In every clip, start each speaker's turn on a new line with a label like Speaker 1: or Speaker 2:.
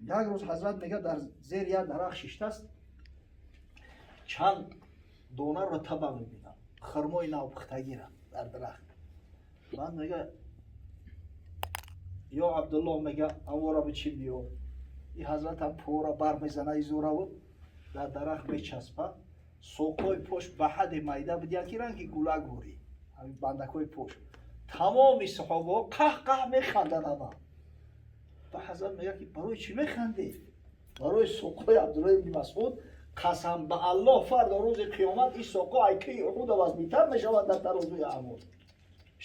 Speaker 1: Як рӯз ҳазрат мега, дар зери як дарахт шиштааст, чанд донаро таба мебинам, хурмои навпухтагира дар дарахт. Баъд мега: «Ё Абдуллоҳ», мега, «авора бичи биё». И ҳазратам пора бар мезана, изораву дар дарахт мечаспа. Соқҳои пош ба ҳадде майда будиянд, ки ранги гулак бурӣ, ҳамин бандакҳои пош. Тамоми саҳобаҳо қаҳ қаҳ механданд ҳама. Ба ҳазрат мега, ки барои чӣ механдед? Барои соқҳои Абдуллоҳ ибни Масъуд қасам ба Аллоҳ, фардо рӯзи қиёмат ин соқҳо ай кӯи Уҳуда вазнитар мешавад дар тарозуи аъмол.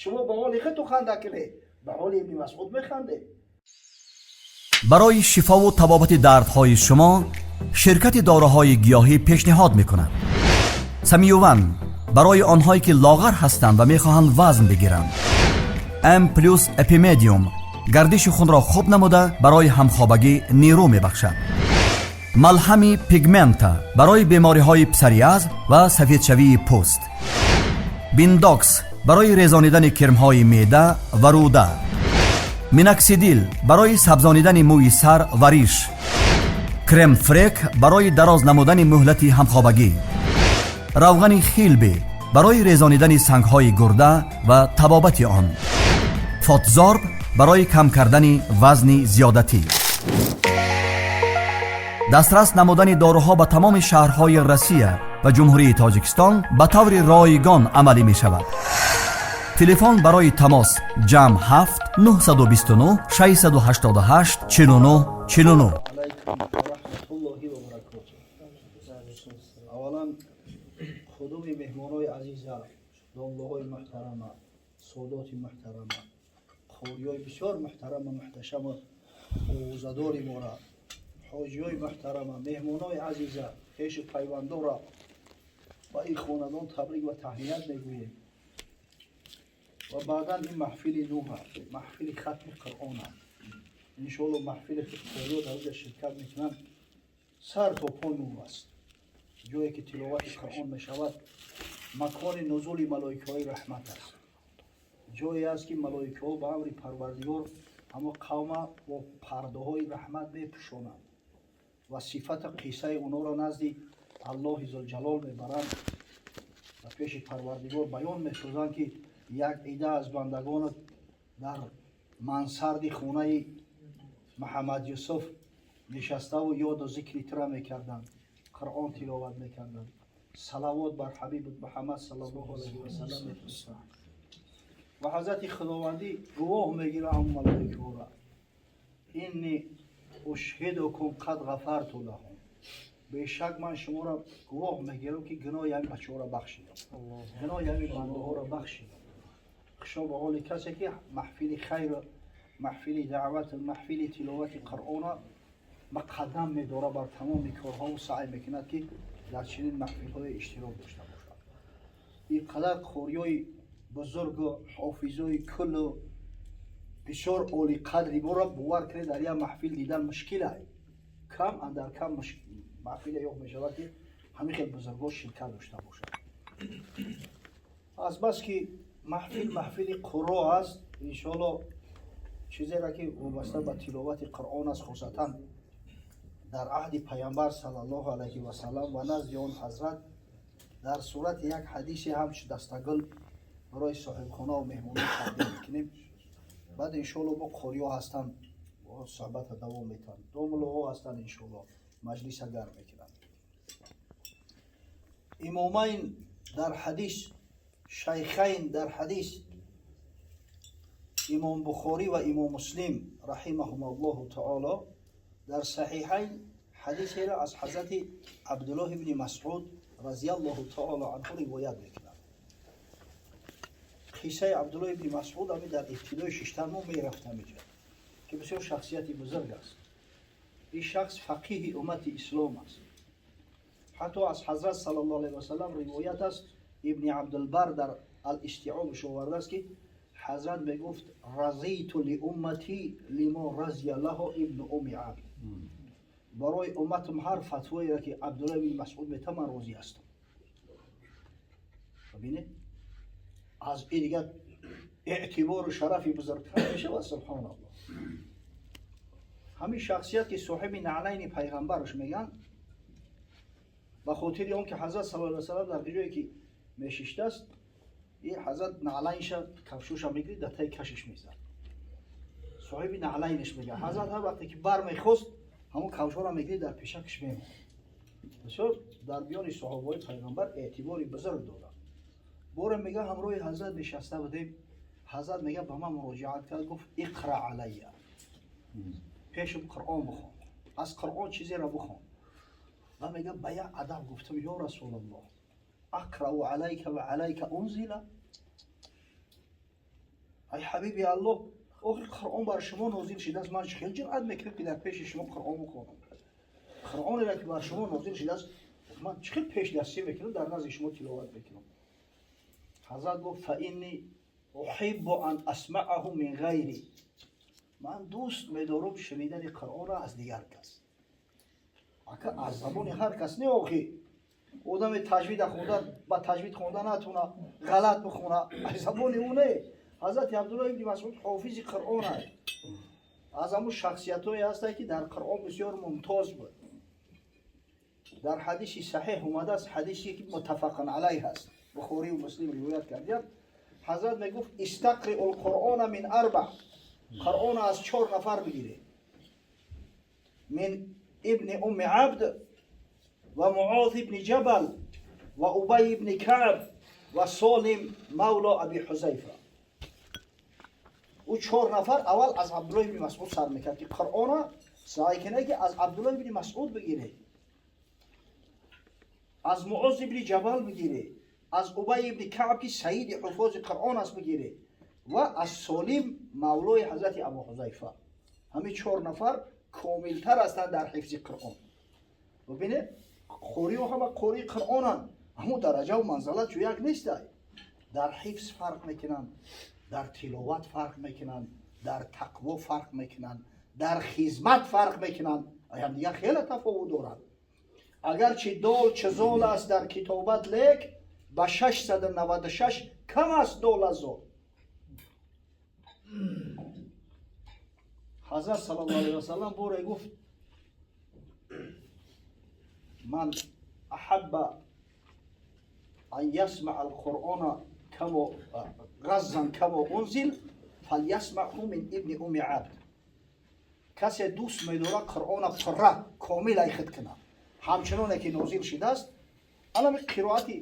Speaker 1: Шумо ба ҳоли худту ханда кунед, ба ҳоли ибни Масъуд механдед.
Speaker 2: Барои шифову табобати дардҳои шумо ширкати доруҳои гиёҳӣ пешниҳод мекунад: Самиюван барои онҳое, ки лоғар ҳастанд ва мехоҳанд вазн бигиранд, М плюс Эпимедиум гардиши хунро хуб намуда, барои ҳамхобагӣ нерӯ мебахшад, малҳами Пигмента барои бемориҳои псориаз ва сафедшавии пӯст, Биндокс барои резонидани кирмҳои меъда ва рӯда, Миноксидил барои сабзонидани мӯи сар ва риш, Крем-фрек барои дароз намудани муҳлати ҳамхобагӣ, равғани Хилби барои резонидани сангҳои гурда ва табобати он, Фотзорб барои кам кардани вазни зиёдатӣ. Дастрас намудани доруҳо ба тамоми шаҳрҳои Россия ва Ҷумҳурии Тоҷикистон ба таври ройгон амалӣ мешавад. Телефон барои тамос: +7 929 688 49 49.
Speaker 1: Алайкум ва раҳматуллоҳи ва баракотуҳ. Аввалан, худуми меҳмонои азиза, домлаҳои муҳтарама, содоти муҳтарама, қориёи бисёр муҳтарама, муҳташама, овозадори мора, ҳоҷиёи муҳтарама, меҳмонои азиза, хешу пайвандора ба ин хонадон табрик ва таҳният мегӯем. Ва баъдан ин маҳфили нуҳа, маҳфили хатми Қуръона. Иншоалло, маҳфиле ки қориё дар оҷа ширкат мекунанд, сар то по нур аст. Ҷое ки тиловати Қуръон мешавад, макони нузули малоикаҳои раҳмат аст, ҷое аст, ки малоикаҳо ба амри Парвардигор ҳамо қавма бо пардаҳои раҳмат мепӯшонанд ва сифата қиссаи онҳоро назди Аллоҳи Зулҷалол мебаранд ва пеши Парвардигор баён месозанд, ки як ида аз бандагонат дар мансарди хонаи Муҳаммад Юсуф нишаставу ёду зикри тура мекарданд, Қуръон тиловат мекарданд, салавот бар ҳабиб Муҳаммад саллаллоҳу алайҳи васалам мефиристанд. Ва ҳазрати Худовандӣ гувоҳ мегира ҳамон малоикаҳоро: «Инни ушҳидукум қад ғафарту лаҳум», бешак ман шуморо гувоҳ мегирам, ки гуноҳи ҳамин бачаҳоро бахшидам, гуноҳи ҳамин бандаҳоро бахшидам. Хушо ба ҳоли касе, ки маҳфили хайр, маҳфили даъват, маҳфили тиловати Қуръона ба қадам медора, бар тамоми корҳову саъй мекунад, ки дар чунин маҳфилҳое иштирок дошта бошад. Ин қадар қориёи бузургу ҳофизои куллу бисёр олиқадри моро, бовар кунед, дар як маҳфил дидан мушкил ай. Кам андар кам маҳфиле ёфт мешавад, ки ҳамин хел бузургҳо ширкат дошта бошад. Азбаски маҳфил маҳфили қурро аст, иншоалло, чизеро, ки вобаста ба тиловати Қуръон аст, хусусатан дар аҳди Пайғамбар саллаллоҳу алайҳи васалам ва назди он ҳазрат, дар сурати як ҳадисе ҳамчу дастагул барои соҳибхонаву меҳмонон тақдим мекунем. Баъд, иншоалло, бо қориҳо ҳастанд, суҳбата давом метаванд, домуллоҳо ҳастанд, иншоалло, маҷлиса гарм мекунанд. Имомайн дар ҳадис, шайхайн дар ҳадис, Имом Бухорӣ ва Имом Муслим раҳимаҳум аллоҳу таоло дар Саҳиҳайн ҳадисеро аз ҳазрати Абдуллоҳ ибни Масъуд разиаллоҳу таоло анҳу ривоят мекунанд. Қиссаи Абдуллоҳ ибни Масъуд ами дар ибтидои шиштан мо мерафтам иҷо, ки бисёр шахсияти бузург аст. Ин шахс фақиҳи уммати ислом аст. Ҳатто аз ҳазрат саллаллоҳу алайҳи васалам ривоят аст, Ибни Абдулбар дар Ал-Истиъобш овардааст, ки ҳазрат мегуфт: «Разиту лиуммати лимо разия лаҳу ибну Умми Абд». Барои умматам ҳар фатвоеро, ки Абдуллоҳ ибни Масъуд мета, ман розӣ ҳастам. Бибинед, аз ин дигар эътибору шарафи бузургтар мешавад? Субҳоналлоҳ. Ҳамин шахсият ки соҳиби наълайни пайғамбараш мегӯянд, ба хотири он ки ҳазрат саллаллоҳу алайҳи васаллам дар ҷое ки мешиштааст, и ҳазрат наълайнша кафшуша мегирид, дар таи кашиш мезад. Соҳиби наълайнаш мегӯяд. Ҳазрат ҳар вақте ки бар мехост, ҳамон кавшоро мегирид, дар пешакаш мемонд. Бисёр дар миёни соҳобаҳои пайғамбар эътибори бузург дорад. Боре мега ҳамроҳи ҳазрат нишаста будем, ҳазрат мега ба ман муроҷиат кард, гуфт: иқра алайя, пешум Қуръон бихон, аз Қуръон чизеро бихон. Ва мега ба як адаб гуфтам: ё Расулаллоҳ, акрау алайка ва алайка унзила, ай ҳабиби Аллоҳ, охи Қуръон бар шумо нозил шидааст, ман хел ҷуръат мекунам ки дар пеши шумо Қуръон бихонам? Қуръонеро ки бар шумо нозил шидааст, ман чӣ хел пешдастӣ мекунам, дар назди шумо тиловат мекунам? Ҳазрат гуфт: фа инни уҳиббу ан асмаъаҳу мин ғайри, ман дӯст медорам шунидани Қуръонро аз дигар кас. Ака, аз забони ҳар кас не, охи одаме таҷвида хонда, ба таҷвид хонда натуна, ғалат бихона, аз забони ӯ не. Ҳазрати Абдуллоҳ ибни Масъуд ҳофизи Қуръон аст, аз ҳамун шахсиятҳое ҳастанд, ки дар Қуръон бисёр мумтоз буд. Дар ҳадиси саҳеҳ омадааст, ҳадисе ки муттафақан алайҳ аст, Бухорию Муслим ривоят кардият. Ҳазрат мегуфт: истақриу лқуръона мин арба, Қуръона аз чор нафар бигиред: мин ибни Умми Абд ва Муоз ибни Ҷабал ва Убай ибни Каъб ва Солим мавло Аби Ҳузайфа. Ӯ чор нафар аввал аз Абдуллоҳ ибни Масъуд сар мекард, ки Қуръона саъй кунед, ки аз Абдуллоҳ ибни Масъуд бигиред, аз Муоз ибни Ҷабал бигиред, аз Убай ибни Каъб, ки саиди ҳуфози Қуръон аст, бигиред ва аз Солим мавлои ҳазрати Абу Ҳузайфа. Ҳамин чор нафар комилтар ҳастанд дар ҳифзи Қуръон. Бибинед, қориҳо ҳама қории Қуръонанд, аммо дараҷаву манзалат чу як нестай. Дар ҳифз фарқ мекунанд, дар тиловат фарқ мекунанд, дар тақво фарқ мекунанд, дар хизмат фарқ мекунанд, ҳамдигар хеле тафовут доранд. Агарчи дол чизол аст дар китобат, лек ба 696 кам аст дол аз зол. Ҳазрат саллаллоҳу алайҳи васаллам боре гуфт: ман аҳабба ан ясмаа алқуръона камо ғаззан камо унзил фалясмаъҳу мин ибни Умми Абд. Касе дӯст медорад Қуръона пурра комил айхид кунад, ҳамчуноне ки нозил шидааст, алами қироати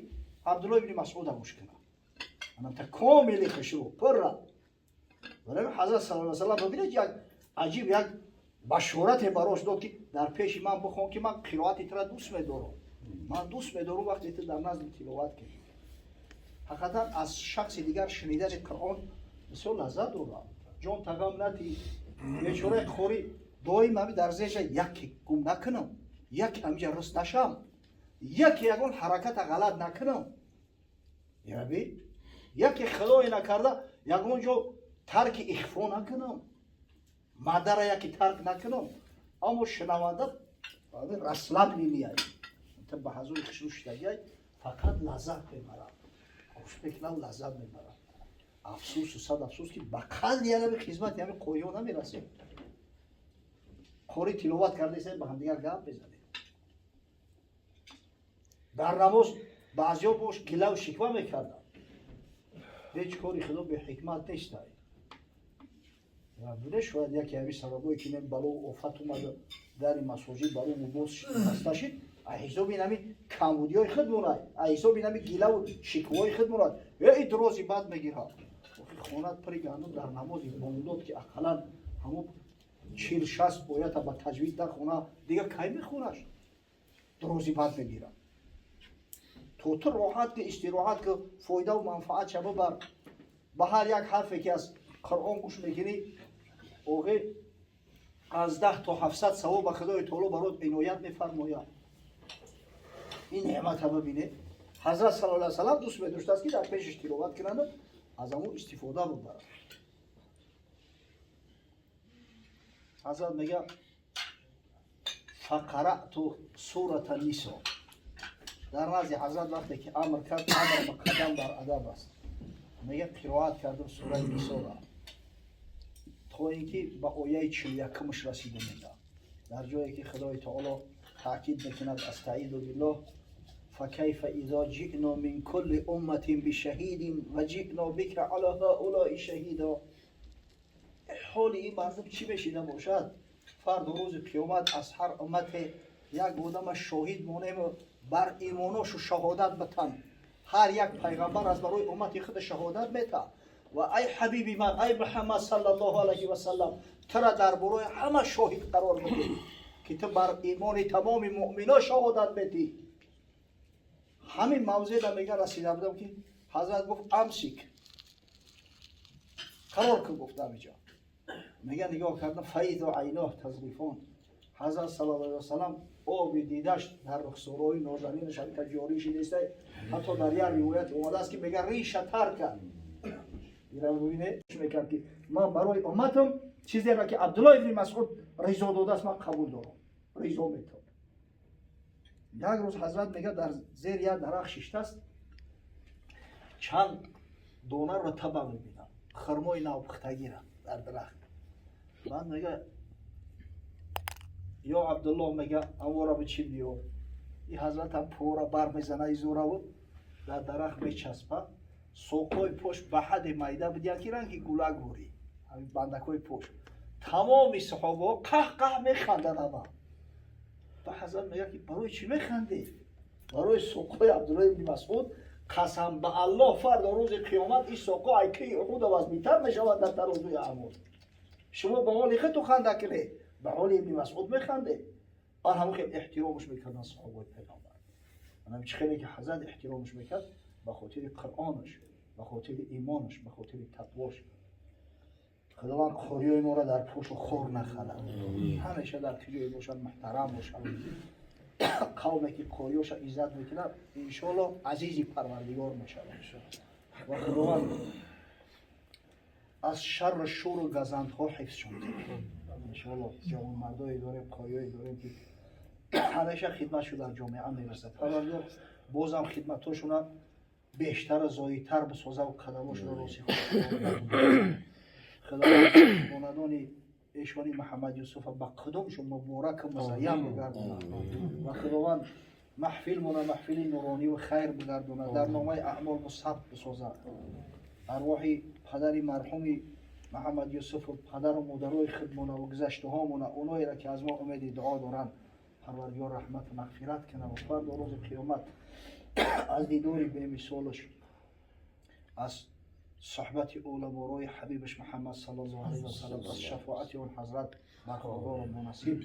Speaker 1: Абдуллоҳ ибни Масъуда гӯш кунад, анамта комили хушрӯ пурра. Барои ҳазрат саллаллоҳу алайҳи васаллам, бибинед, як аҷиб як башорате барош дод, ки дар пеши ман бихон, ки ман қироати тура дӯст медорам, ман дӯст медорам вақте ту дар назди тиловат кунӣ. Ҳақиқатан аз шахси дигар шунидани Қуръон бисёр лаззат дорад. Ҷон тағам натӣ, бечораи қорӣ доим ҳами дар зеҳша яке гум накунам, яке ҳамиҷа рӯст нашам, яке ягон ҳараката ғалат накунам, яби яке худое накарда ягон ҷо тарки ихфо накунам, мадара яке тарк накунам. Аммо шунаванда расслабленный меяй, ба ҳазури хушрӯ шидагиай, фақат лаззат мебарад, гӯш мекунад, лаззат мебарад. Афсӯсу сад афсӯс, ки ба қадри янами хизмати ҳами қориҳо намерасем. Қори тиловат кардаистем, ба ҳамдигар гап мезанем. Дар намоз баъзиҳо бош гилаву шиква мекарданд. Ҳеҷ кори Худо беҳикмат нестай. Бине, шояд яке ҳами сабабое ки ин балову офат омада, дари масоҷид барои боз баста шид, а ҳисоби ин ҳами камбудиҳои худ монад, а ҳисоби ин ҳами гилаву шикваҳои худ монад. Э, дрози бад мегирад, хонат пири гандум дар намози бомдод, ки ақаллан ҳамун 40-60 оята ба таҷвид нахона, дига кай мехонаш? Дрози бад мегирад. То ту роҳат ки, истироҳат ки, фоидаву манфаат ша бибар. Ба ҳар як ҳарфе ки аз Қуръон гӯш мекунӣ, оғе, аз 10 то 700 савоб ба Худои Таоло барот иноят мефармояд. Ин неъмата бибине. Ҳазрат саллаллоҳу алайҳи васаллам дӯст медоштааст, ки дар пешаш тиловат кунанд, аз ҳамон истифода бибарад. Ҳазрат мега: фақарату сурата Нисо. Дар назди ҳазрат вақте ки амр кард, амр ба қадам дар адаб аст. Мега қироат кардам сураи Нисоро. То ин ки ба ояи 41-умаш расида мега, дар ҷое ки Худои Таоло таъкид мекунад: أستعيذ بالله، فكيف إذا جئنا من كل أمة بشهيد وجئنا بك على هؤلاء شهيدا. Ҳоли ин мардум чӣ мешида бошад? Фардо, рӯзи қиёмат, аз ҳар уммате як одама шоҳид монему бар имоношу шаҳодат битан. Ҳар як пайғамбар аз барои уммати худ шаҳодат мета ва ай ҳабиби ман, ай Муҳаммад صلى الله عليه وسلم, тура дар борои ҳама шоҳид қарор медиҳ, ки ту бар имони тамоми муъмино шаҳодат медиҳ. Ҳамин мавзеъда, мега, расида будам, ки ҳазрат гуфт: أمسك, қарор кун, гуфт. Ҳамиҷо, мега, нигоҳ кардам: فإذا عيناه تذرفان. Ҳазрат صلى الله عليه وسلم оби дидаш дар рухсораҳои нозанинаш ҳамика ҷорӣ шидеста. Ҳатто дар як ривоят омадааст, ки мега, риша тар кард. Ира бибинед, мекард, ки ман барои умматам чизеро, ки Абдулло ибни Масъуд ризо додааст, ман қабул дорам, ризо метавам. Як рӯз ҳазрат, мега, дар зери як дарахт шиштааст. Чанд донаро таба мебинам, хурмои навпухтагира дар дарахт. Баъд мега: «Ё Абдулло, мега, авора бичи биё». И ҳазратам пора бар мезана, изораву дар дарахт мечаспа. Соқҳои пош ба ҳадде майда будиянд, ки ранги гулак бурӣ, ҳамин бандакҳои пош. Тамоми саҳобаҳо қаҳ қаҳ механданд ҳама. Ба ҳазрат мега, ки барои чӣ механдед? Барои соқҳои Абдулло ибни Масъуд. Қасам ба Аллоҳ, фардо, рӯзи қиёмат, ин соқҳо ай кӯи Уҳуда вазнитар мешавад дар тарозуи аъмол. Шумо ба ҳоли худту ханда кунед, ба ҳоли ибни Масъуд механдед? Ан ҳамон хел эҳтиромаш мекарданд саҳобаи пайғамбар. Анам чӣ хеле ки ҳазрат эҳтиромаш мекард, ба хотири Қуръонаш, ба хотири имонаш, ба хотири тақвош. Худованд қориёи моро дар пошу хор нахалад, ҳамеша дар куҷое бошад, муҳтарам бошад. Қавме ки қориёша иззат мекунад, иншоалло, азизи Парвардигор мешавад. Ва Худованд аз шарру шуру газандҳо ҳифзшон кунад, иншоалло. Ҷавонмардое дорем, қориёе дорем, ки ҳамеша хидматшу дар ҷомеа мерасад. Парвардигор бозам хидматҳошона бештару зоидтар бисозаву қадамошонро рости. Худованд хонадони эшони Муҳаммад Юсуфа ба қудумшон мубораку музайян бигардонад ва Худованд маҳфилмона маҳфили нурониву хайр бигардонад, дар номаи аъмол мусабт бисозад. Арвоҳи падари марҳуми Муҳаммад Юсуфу, падару модарои худмона ва гузаштаҳомона, оноеро, ки аз мо умеди дуо доранд, Парвардигор раҳмату мағфират кунад ва фардо, рӯзи қиёмат, аз дидори бемисолаш, аз суҳбати уламорои ҳабибаш Муҳаммад صلى الله عليه وسلم, аз шафоати он ҳазрат бархурдору мунасиб.